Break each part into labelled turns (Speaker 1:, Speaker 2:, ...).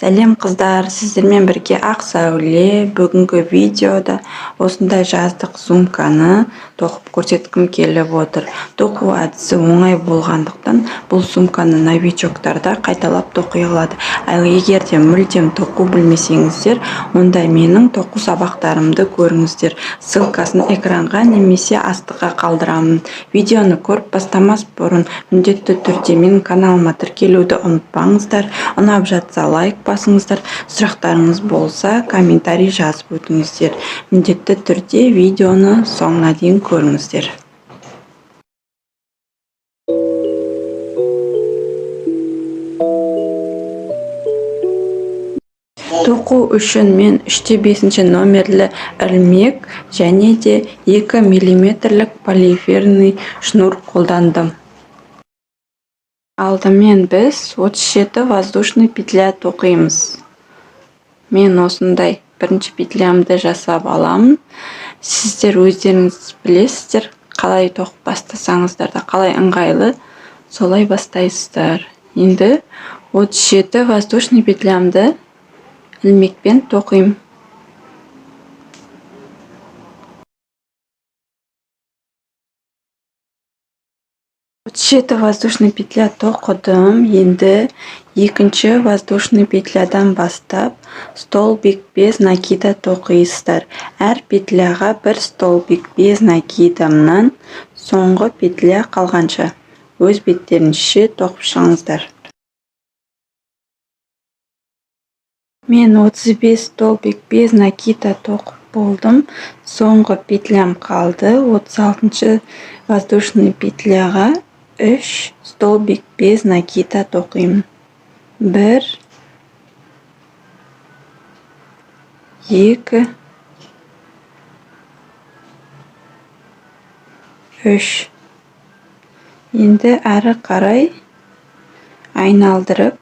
Speaker 1: Сәлем, қыздар! Сіздермен бірге Ақсәуле. Бүгінгі видеода осындай жаздық сумканы тоқып көрсеткім келіп отыр. Тоқу әдісі оңай болғандықтан, бұл сумканы новичоктар да қайталап тоқи алады. Ал егер де мүлдем тоқу білмесеңіздер, онда менің тоқу сабақтарымды көріңіздер. Ссылкасын экранға немесе астыға қалдырамын. Видеоны көріп бастамас бұрын міндетті түрде менің каналыма тіркелуді ұмытпаңыздар. Ұнап жатса, лайк басыңыздар, сұрақтарыңыз болса, комментарий жазып өтіңіздер. Міндетті түрде видеоны соңына дейін көріңіздер. Тоқу үшін мен 3,5 номерлі ілмек және де 2 миллиметрлік полиэфирный шнур қолдандым. Алдымен біз 37 воздушный петля тоқимыз. Мен осындай бірінші петлямды жасап аламын. Сіздер өздеріңіз білесіздер, қалай тоқып бастасаңыздар да, қалай ыңғайлы, солай бастайсыздар. Енді 37 воздушный петлямды ілмекпен тоқимын. 37 воздушный петля тоқыдым. Енді екінші воздушный петлядан бастап столбик без накида тоқисыздар. Әр петляға бір столбик без накидамнан соңғы петля қалғанша өз беттеріңізше тоқып шығыңыздар. Мен 35 столбик без накида тоқып болдым. Соңғы петлям қалды. 36 воздушный петляға үш столбик без накида тоқимын: бір, екі, үш. Енді әрі қарай айналдырып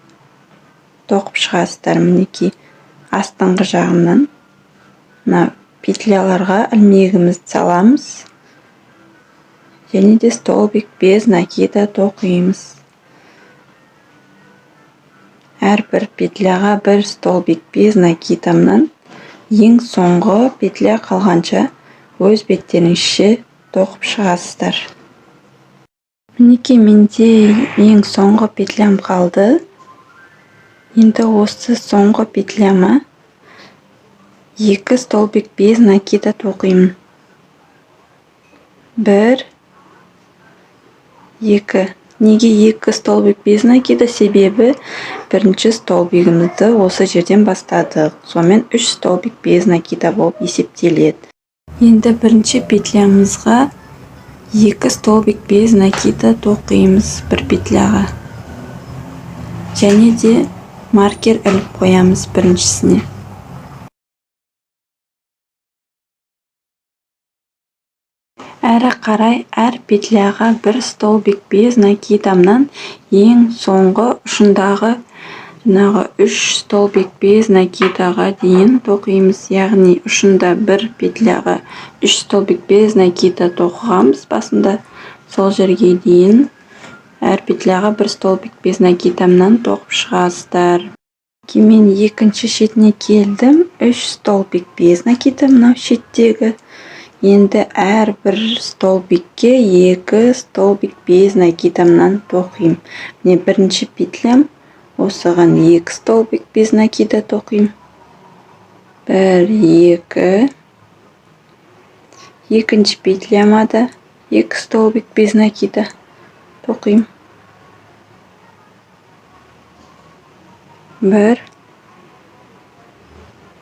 Speaker 1: тоқып шығасыздар. Мінекей, астыңғы жағынан мына петляларға ілмегімізді саламыз және де столбик без накида тоқимыз. Әрбір петляға бір столбик без накидамнан ең соңғы петля қалғанша өз беттеріңізше тоқып шығасыздар. Мінекей, менде ең соңғы петлям қалды. Енді осы соңғы петляма екі столбик без накида тоқимын: бір, екі. Неге екі столбик без накида? Себебі бірінші столбигімізді осы жерден бастадық, сонымен үш столбик без накида болып есептеледі. Енді бірінші петлямызға екі столбик без накида тоқимыз бір петляға және де маркер іліп қоямыз біріншісіне. Әрі қарай әр петляға бір столбик без накидамнан ең соңғы ұшындағы жаңағы үш столбик без накидаға дейін тоқимыз. Яғни ұшында бір петляға үш столбик без накида тоқығанбыз басында, сол жерге дейін әр петляға бір столбик без накидамнан тоқып шығасыздар. Мен екінші шетіне келдім. Үш столбик без накида мынау шеттегі. Енді әрбір столбикке екі столбик без накидамнан тоқимын. Міне, бірінші петлям, осыған екі столбик без накида тоқимын: бір, екі. Екінші петляма да екі столбик без накида тоқимын: бір,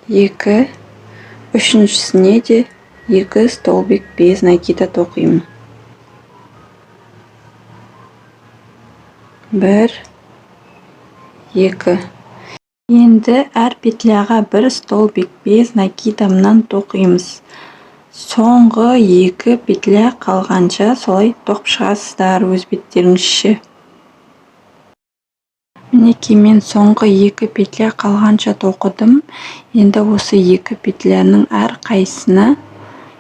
Speaker 1: екі. Үшіншісіне де екі столбик без накида тоқимын: бір, екі. Енді әр петляға бір столбик без накидамнан тоқимыз. Соңғы екі петля қалғанша солай тоқып шығасыздар өз беттеріңізше. Мінекей, мен соңғы екі петля қалғанша тоқыдым. Енді осы екі петляның әрқайсысына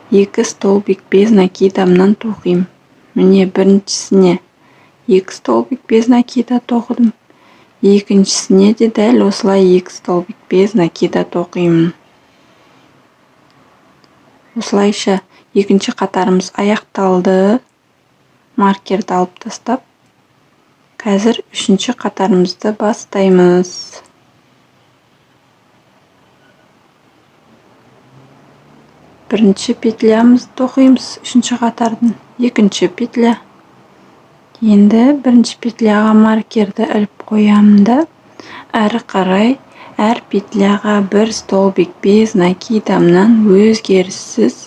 Speaker 1: екі столбик без накидамнан тоқимын. Міне, біріншісіне екі столбик без накида тоқыдым, Екіншісіне де дәл осылай 2 столбик без накида тоқимын. Осылайша екінші қатарымыз аяқталды. Маркерді алып тастап, қазір үшінші қатарымызды бастаймыз. Бірінші петлямызды тоқимыз, үшінші қатардың екінші петля. Енді бірінші петляға маркерді іліп қоямын да, әрі қарай әр петляға бір столбик без накидамнан өзгеріссіз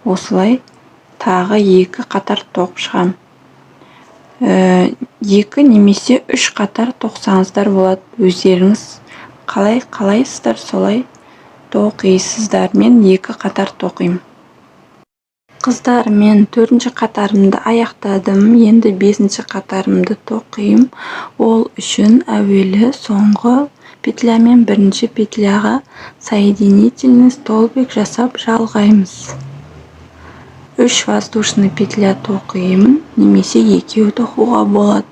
Speaker 1: осылай тағы 2 қатар тоқып шығамын. 2 немесе 3 қатар тоқсаңыздар болады. Өздеріңіз қалай қалайсыздар, солай тоқисыздар. Мен 2 қатар тоқимын. Қыздар, мен төртінші қатарымды аяқтадым. Енді бесінші қатарымды тоқимын. Ол үшін әуелі соңғы петля мен бірінші петляға соединительный столбик жасап жалғаймыз. 3 воздушный петля тоқимын, немесе екеу тоқуға болады.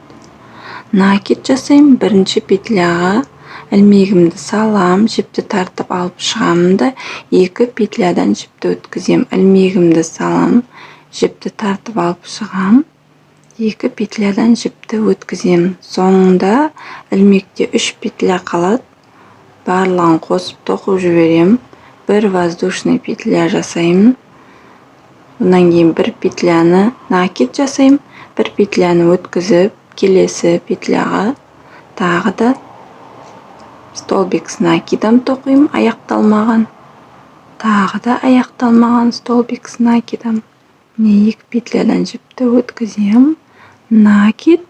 Speaker 1: Накид жасаймын. Бірінші петляға ілмегімді салам, жіпті тартып алып шығамын да, 2 петлядан жіпті өткізем. Ілмегімді салам, жіпті тартып алып шығам, 2 петлядан жіпті өткізем. Соңында ілмекте 3 петля қалады. Барлығын қосып тоқып жіберем. Бір воздушный петля жасаймын. Одан кейін бір петляны накид жасаймын. Бір петляны өткізіп, келесі петляға тағы да столбик с накидом тоқимын, аяқталмаған. Тағы да аяқталмаған столбик с накидом. Міне, 2 петлядан жіпті өткіземін. Накид,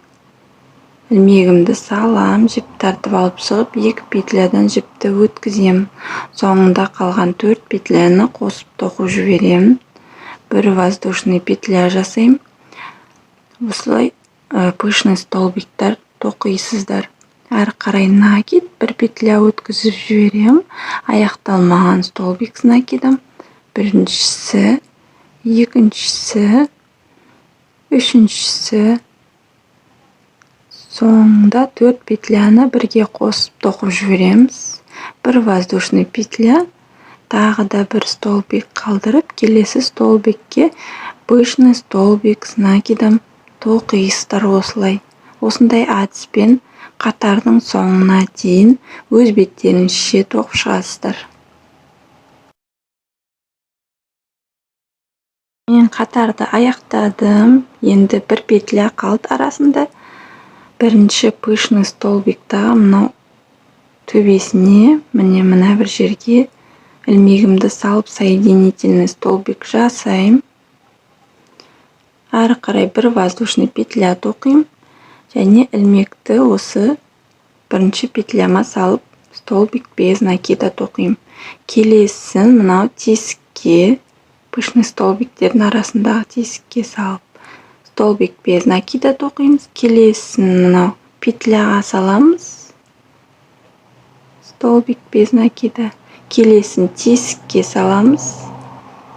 Speaker 1: ілмегімді салам, жіп тартып алып шығып, 2 петлядан жіпті өткіземін. Соңында қалған 4 петляны қосып тоқып жіберемін. Бір воздушный петля жасаймын. Осылай пышный столбиктар тоқисыздар. Әрі қарай накид, бір петля өткізіп жіберемін. Аяқталмаған столбик с накидом. Біріншісі, екіншісі, үшіншісі. Соңында 4 петляны бірге қосып тоқып жібереміз. Бір воздушный петля, тағы да бір столбик қалдырып, келесі столбикке пышный столбик с накидом тоқисыздар осылай. Осындай әдіспен қатардың соңына дейін өз беттеріңізше тоқып шығасыздар. Мен қатарды аяқтадым. Енді бір петля қалды арасында. Бірінші пышный столбиктағы мынау төбесіне, міне мына бір жерге ілмегімді салып соединительный столбик жасаймын. Әрі қарай бір воздушный петля тоқимын және ілмекті осы бірінші петляма салып столбик без накида тоқимын. Келесісін мынау тесікке, пышный столбиктердің арасындағы тесікке салып столбик без накида тоқимыз. Келесісін мынау петляға саламыз, столбик без накида. Келесін тесікке саламыз,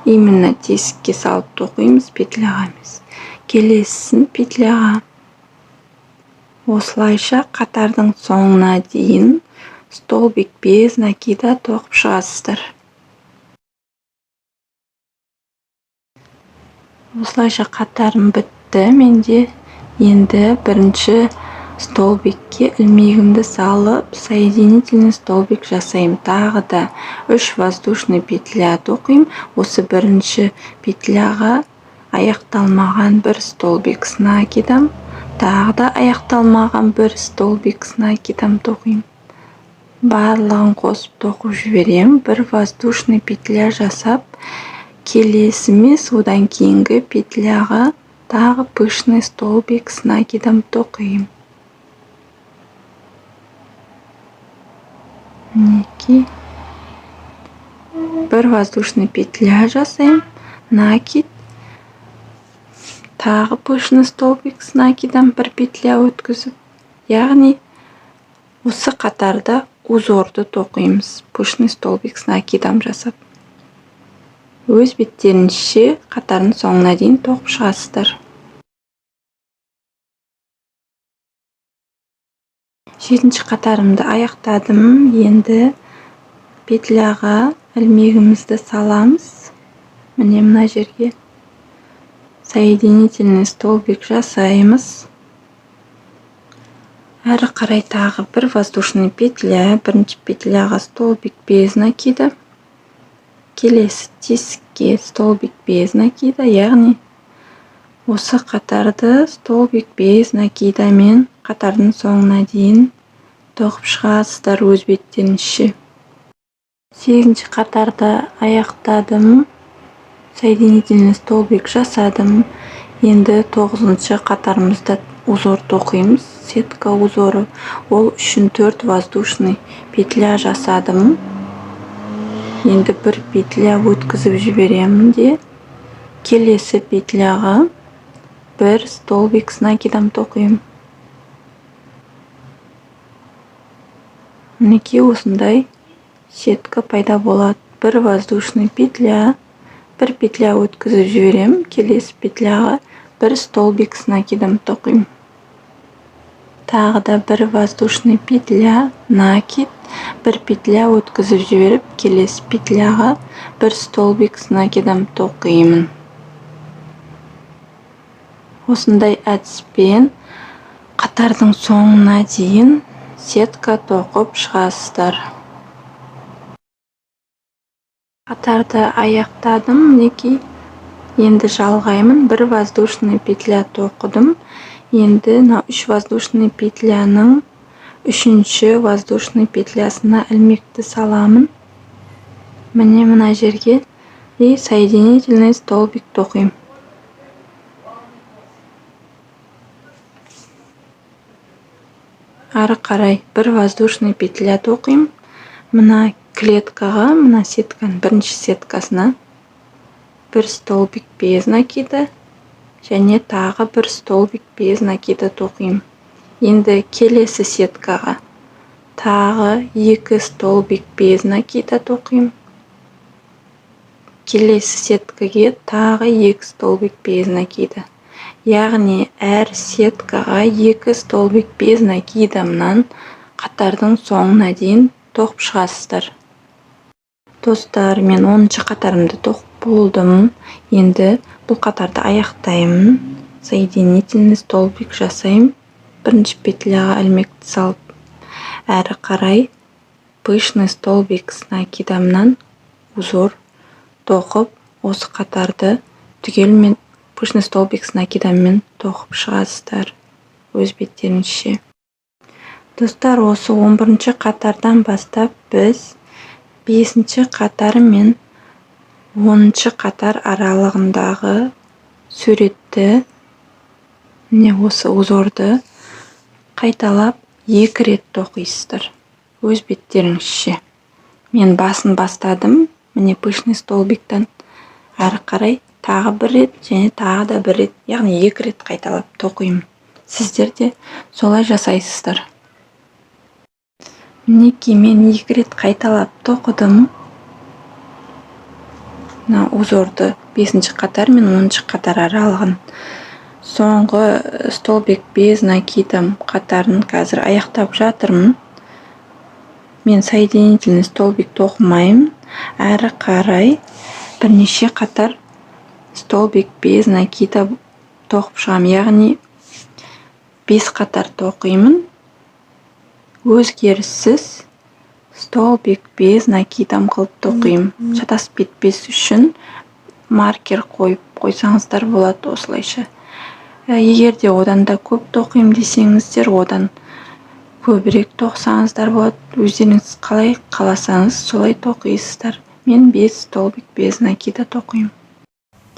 Speaker 1: именно тесікке салып тоқимыз, петляға емес. Келесісін петляға. Осылайша қатардың соңына дейін столбик без накида тоқып шығасыздар. Осылайша қатарым бітті менде. Енді бірінші столбикке ілмегімді салып соединительный столбик жасаймын. Тағы да 3 воздушный петля тоқимын. Осы бірінші петляға аяқталмаған бір столбик с накидом, тағы да аяқталмаған бір столбик с накидом тоқимын. Барлығын қосып тоқып жіберемін. Бір воздушный петля жасап, келесі емес, одан кейінгі петляға тағы пышный столбик с накидом тоқимын. Мінекей, бір воздушный петля жасаймын, накид, тағы пышный столбик с накидом бір петля өткізіп, яғни осы қатарда узорды тоқимыз пышный столбик с накидом жасап. Өз беттеріңізше қатардың соңына дейін тоқып шығасыздар. Жетінші қатарымды аяқтадым. Енді петляға ілмегімізді саламыз. Міне, мына жерге соединительный столбик жасаймыз. Әрі қарай тағы бір воздушный петля, бірінші петляға столбик без накида, келесі тесікке столбик без накида, яғни осы қатарды столбик без накидамен қатардың соңына дейін тоқып шығасыздар өз беттеріңізше. Сегізінші қатарды аяқтадым, соединительный столбик жасадым. Енді тоғызыншы қатарымызда узор тоқимыз, сетка узоры. Ол үшін төрт воздушный петля жасадым. Енді бір петля өткізіп жіберемін де, келесі петляға бір столбик с накидом тоқимын. Мінекей, осындай сетка пайда болады. Бір воздушный петля, бір петля өткізіп жіберемін, келесі петляға бір столбик с накидом тоқимын. Тағы да бір воздушный петля, накид, бір петля өткізіп жіберіп, келесі петляға бір столбик с накидом тоқимын. Осындай әдіспен қатардың соңына дейін сетка тоқып шығасыздар. Қатарды аяқтадым, мінекей. Енді жалғаймын. Бір воздушный петля тоқыдым. Енді мына үш воздушный петляның үшінші воздушный петлясына ілмекті саламын. Міне, мына жерге и соединительный столбик тоқимын. Ары қарай бір воздушный петля тоқимын. Мына клеткаға, мына сетканың бірінші сеткасына бір столбик без накида және тағы бір столбик без накида тоқимын. Енді келесі сеткаға тағы екі столбик без накида тоқимын. Келесі сеткаге тағы екі столбик без накида. Яғни әр сеткаға екі столбик без накидамнан қатардың соңына дейін тоқып шығасыздар. Достар, мен 10-шы қатарымды тоқып болдым. Енді бұл қатарды аяқтаймын. Соединительный столбик жасаймын. Бірінші петляға ілмекті салып, әрі қарай пышный столбик с накидамнан узор тоқып, осы қатарды түгелімен пышный столбик с накидаммен тоқып шығасыздар өз беттеріңізше. Достар, осы 11-ші қатардан бастап біз 5-ші қатар мен 10-шы қатар аралығындағы суретті, міне осы узорды қайталап екі рет тоқисыздар өз беттеріңізше. Мен басын бастадым, міне пышный столбиктан әрі қарай тағы бір рет және тағы да бір рет, яғни екі рет қайталап тоқимын. Сіздер де солай жасайсыздар. Мінекей, мен екі рет қайталап тоқыдым. Мына узорды 5-ші қатар мен 10-шы қатар аралығын. Соңғы столбик без накидом қатарын қазір аяқтап жатырмын. Мен соединительный столбик тоқымаймын. Әрі қарай бірнеше қатар столбик без накида тоқып шығамын, яғни 5 қатар тоқимын. Өзгеріссіз столбик без накидом қылып тоқимын. Шатасып кетпес үшін маркер қойып қойсаңыздар болады осылайша. Егер де одан да көп тоқимын десеңіздер, одан көбірек тоқсаңыздар болады. Өздеріңіз қалай қаласаңыз солай тоқисыздар. Мен 5 столбик без накида тоқимын.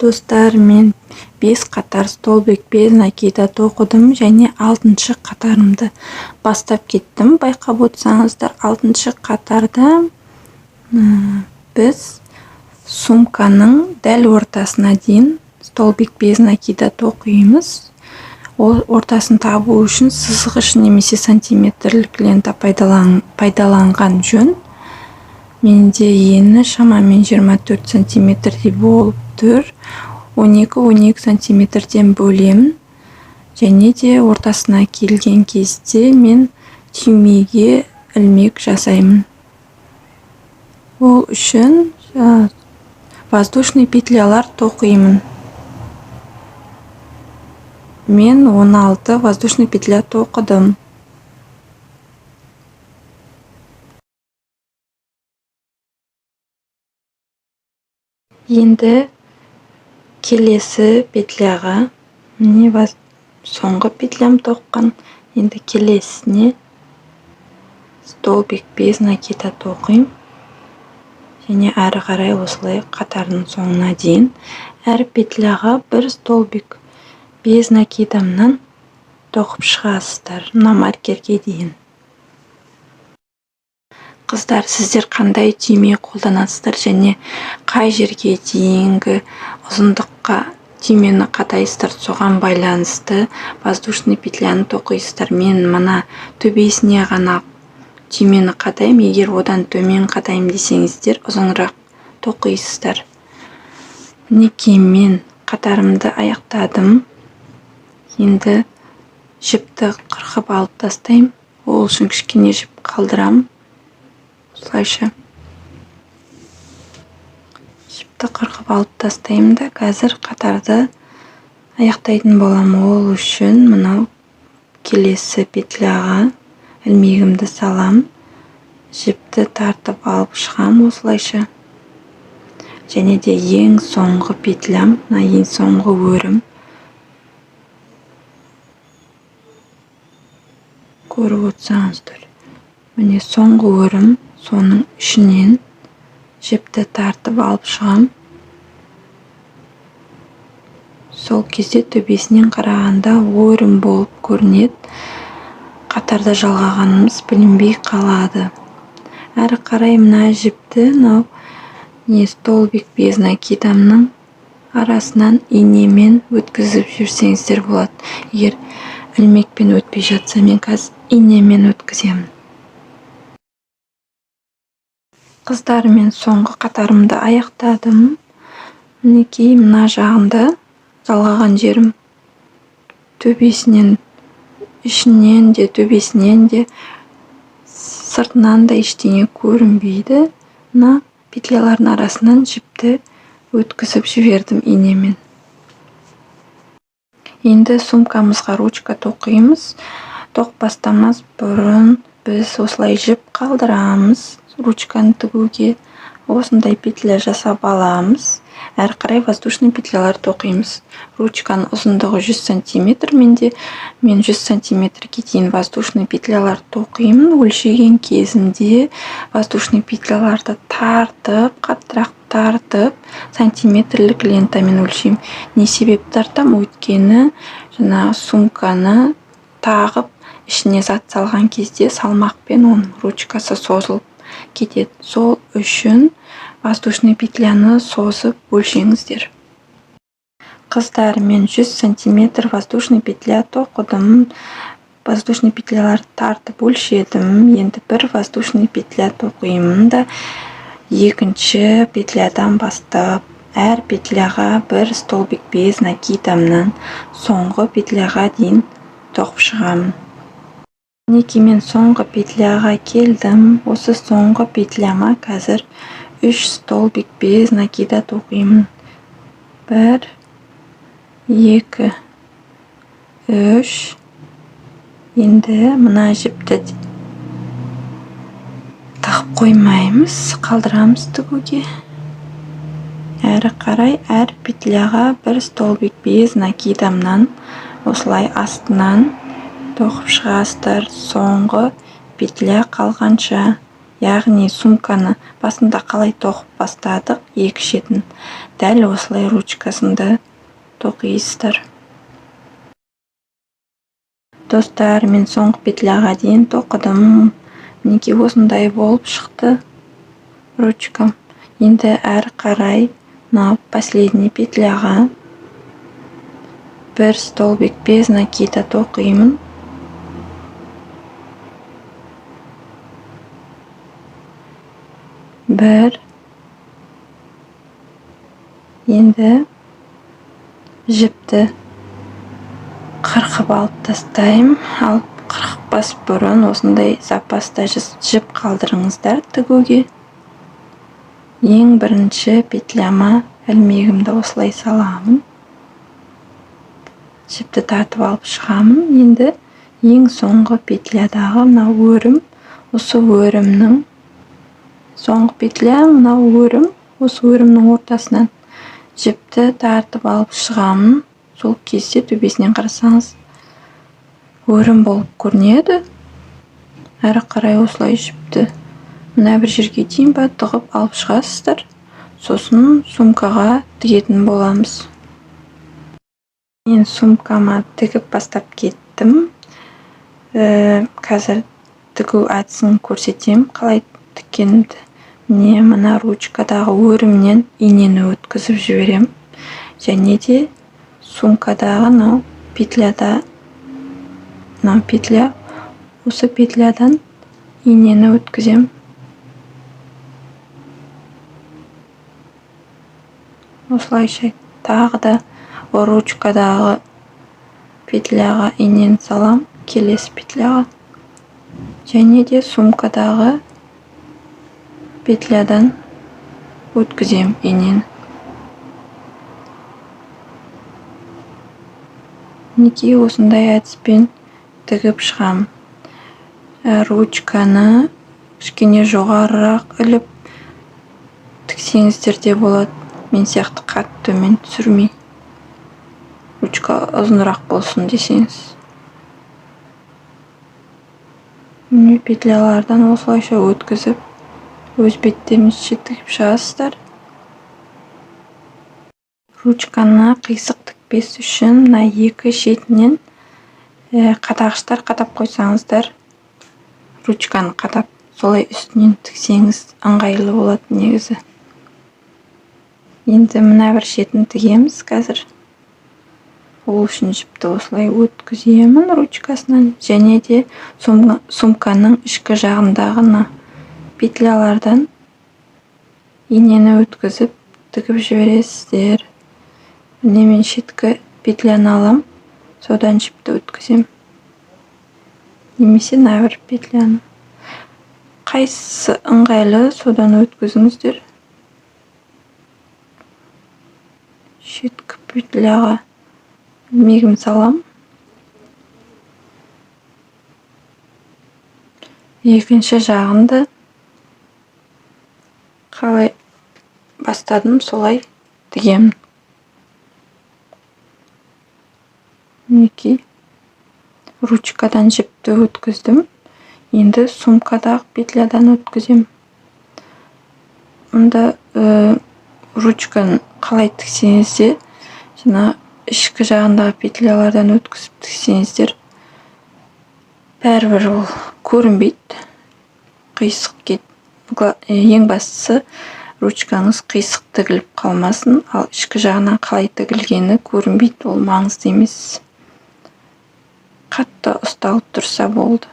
Speaker 1: Достар, мен 5 қатар столбик без накида тоқыдым және 6-шы қатарымды бастап кеттім. Байқап отырсаңыздар, 6-шы қатарда біз сумканың дәл ортасына дейін столбик без накида тоқимыз. Ол ортасын табу үшін сызғыш немесе сантиметрлік лента пайдаланған жөн. Менде ені шамамен 24 сантиметрдей болып тұр. 12-12 сантиметрден бөлемін. Және де ортасына келген кезде мен Түймеге ілмек жасаймын. Ол үшін воздушный петлялар тоқимын. Мен 16 воздушный петля тоқыдым. Енді келесі петляға, міне, соңғы петлям тоққан, енді келесіне столбик без накида тоқимын. Және әрі қарай осылай қатардың соңына дейін әр петляға бір столбик без накидамнан тоқып шығасыздар мына маркерге дейін. Қыздар, сіздер қандай түйме қолданасыздар және қай жерге дейінгі ұзындыққа түймені қадайсыздар, соған байланысты воздушный петляны тоқисыздар. Мен мына төбесіне ғана түймені қадаймын, егер одан төмен қадаймын десеңіздер, ұзынырақ тоқисыздар. Мінекей, мен қатарымды аяқтадым. Енді жіпті қырқып алып тастаймын. Ол үшін кішкене жіп қалдырамын. Осылайша жіпті қырқып алып тастаймын да, қазір қатарды аяқтайтын боламын. Ол үшін мынау келесі петляға ілмегімді салам, жіпті тартып алып шығам осылайша. Және де ең соңғы петлям, мына ең соңғы өрім, көріп отырсаңыздар, міне соңғы өрім, соның ішінен жіпті тартып алып шығам. Сол кезде төбесінен қарағанда өрім болып көрінеді, қатарда жалғағанымыз білінбей қалады. Әрі қарай мына жіпті мынау не столбик без накидамның арасынан инемен өткізіп жіберсеңіздер болады. Егер ілмекпен өтпей жатса, мен қазір инемен өткіземін. Қыздар, мен соңғы қатарымды аяқтадым. Мінекей, мына жағында жалғаған жерім төбесінен, ішінен де, төбесінен де, сыртынан да ештеңе көрінбейді. Мына петлялардың арасынан жіпті өткізіп жібердім инемен. Енді сумкамызға ручка тоқимыз. Тоқ бастамас бұрын біз осылай жіп қалдырамыз ручканы тігуге. Осындай петля жасап аламыз. Әрі қарай воздушный петлялар тоқимыз. Ручканың ұзындығы 100 сантиметр менде. Мен 100 сантиметрге дейін воздушный петлялар тоқимын. Өлшеген кезімде воздушный петляларды тартып, қаттырақ тартып, сантиметрлік лентамен өлшеймін. Не себепті тартам? Өйткені жаңағы сумканы тағып, ішіне зат салған кезде салмақпен оның ручкасы созылып кетеді. Сол үшін воздушный петляны созып өлшеңіздер. Қыздар, мен 100 сантиметр воздушный петля тоқыдым. Воздушный петляларды тартып өлшедім. Енді бір воздушный петля тоқимын да, екінші петлядан бастап әр петляға бір столбик без накидамнан соңғы петляға дейін тоқып шығамын. Мінекей, мен соңғы петляға келдім. Осы соңғы петляма қазір 3 столбик без накида тоқимын. 1, 2, 3. Енді мына жіпті тығып қоймаймыз, қалдырамыз тігуге. Әрі қарай әр петляға бір столбик без накидамнан осылай астынан тоқып шығасыздар соңғы петля қалғанша. Яғни сумканы басында қалай тоқып бастадық, екі шетін дәл осылай ручкасында тоқисыздар. Достар, мен соңғы петляға дейін тоқыдым. Мінекей, осындай болып шықты ручкам. Енді әрі қарай мына последний петляға бір столбик без накида тоқимын. Бір. Енді жіпті қырқып алып тастаймын. Алып қырқып Шықпас бұрын осындай запаста жіп қалдырыңыздар тігуге. Ең бірінші петляма ілмегімді осылай саламын. Жіпті тартып алып шығамын. Енді ең соңғы петлядағы мынау өрім, осы өрімнің соңғы петля, мынау өрім, осы өрімнің ортасынан жіпті тартып алып шығамын. Сол кезде төбесінен қарасаңыз өрім болып көрінеді. Әрі қарай осылай жіпті мына бір жерге дейін ба тығып алып шығасыздар. Сосын сумкаға тігетін боламыз. Мен сумкама тігіп бастап кеттім. Қазір тігу әдісін көрсетемін, қалай тіккенімді. Міне, мына ручкадағы өрімнен инені өткізіп жіберем. Және де сумкадағы мынау петляда, мынау петля, осы петлядан инені өткізем. Осылайша тағы да ручкадағы петляға инені салам, келесі петляға. Және де сумкадағы петлядан өткізем инені. Мінекей, осындай әдіспен тігіп шығамын. Ручканы кішкене жоғарырақ іліп тіксеңіздер де болады. Мен сияқты қатты төмен түсірмей. Ручка ұзынырақ болсын десеңіз. Міне, петлялардан осылайша өткізіп, өз беттеріңізше тігіп шығасыздар. Ручканы қисық тікпес үшін мына екі шетінен қадағыштар қадап қойсаңыздар, ручканы қадап, солай үстінен тіксеңіз ыңғайлы болады негізі. Енді мына бір шетін тігеміз қазір. Ол үшін жіпті осылай өткіземін ручкасынан, және де сумканың ішкі жағындағы мына петлялардан инені өткізіп тігіп жібересіздер. Міне, мен шеткі петляны алам, содан жіпті өткізем. Немесе мына бір петляны. Қайсысы ыңғайлы, содан өткізіңіздер. Шеткі петляға ілмегімді салам. Екінші жағын да қалай бастадым, солай тігемін. Мінекей, ручкадан жіпті өткіздім. Енді сумкадағы петлядан өткізем. Мұнда ручканы қалай тіксеңіз де, жаңа ішкі жағындағы петлялардан өткізіп тіксеңіздер, бәрібір ол көрінбейді. Қисық ең бастысы ручкаңыз қисық тігіліп қалмасын, ал ішкі жағынан қалай тігілгені көрінбейді, ол маңызды емес. Қатты ұсталып тұрса болды.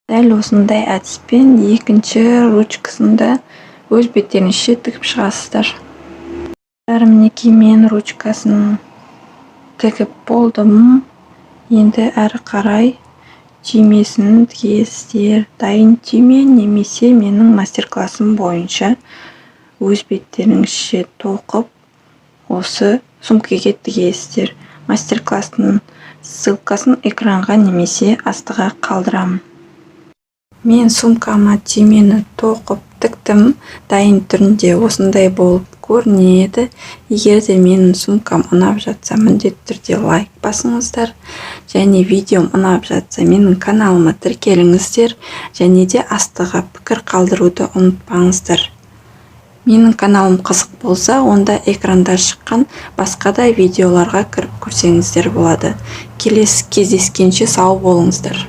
Speaker 1: Дәл осындай әдіспен екінші ручкасын да өз беттеріңізше тігіп шығасыздар. Мінекей, мен ручкасын тігіп болдым. Енді әрі қарай түймесін тігесіздер. Дайын түйме немесе менің мастер-классым бойынша өз беттеріңізше тоқып осы сумкеге тігесіздер. Мастер-класстың ссылкасын экранға немесе астыға қалдырамын. Мен сумкама түймені тоқып тіктім. Дайын түрінде осындай болып көрінеді. Егер де менің сумкам ұнап жатса, міндетті түрде лайк басыңыздар. Және видеом ұнап жатса, менің каналыма тіркеліңіздер. Және де астыға пікір қалдыруды ұмытпаңыздар. Менің каналым қызық болса, онда экранда шыққан басқа да видеоларға кіріп көрсеңіздер болады. Келесі кездескенше сау болыңыздар.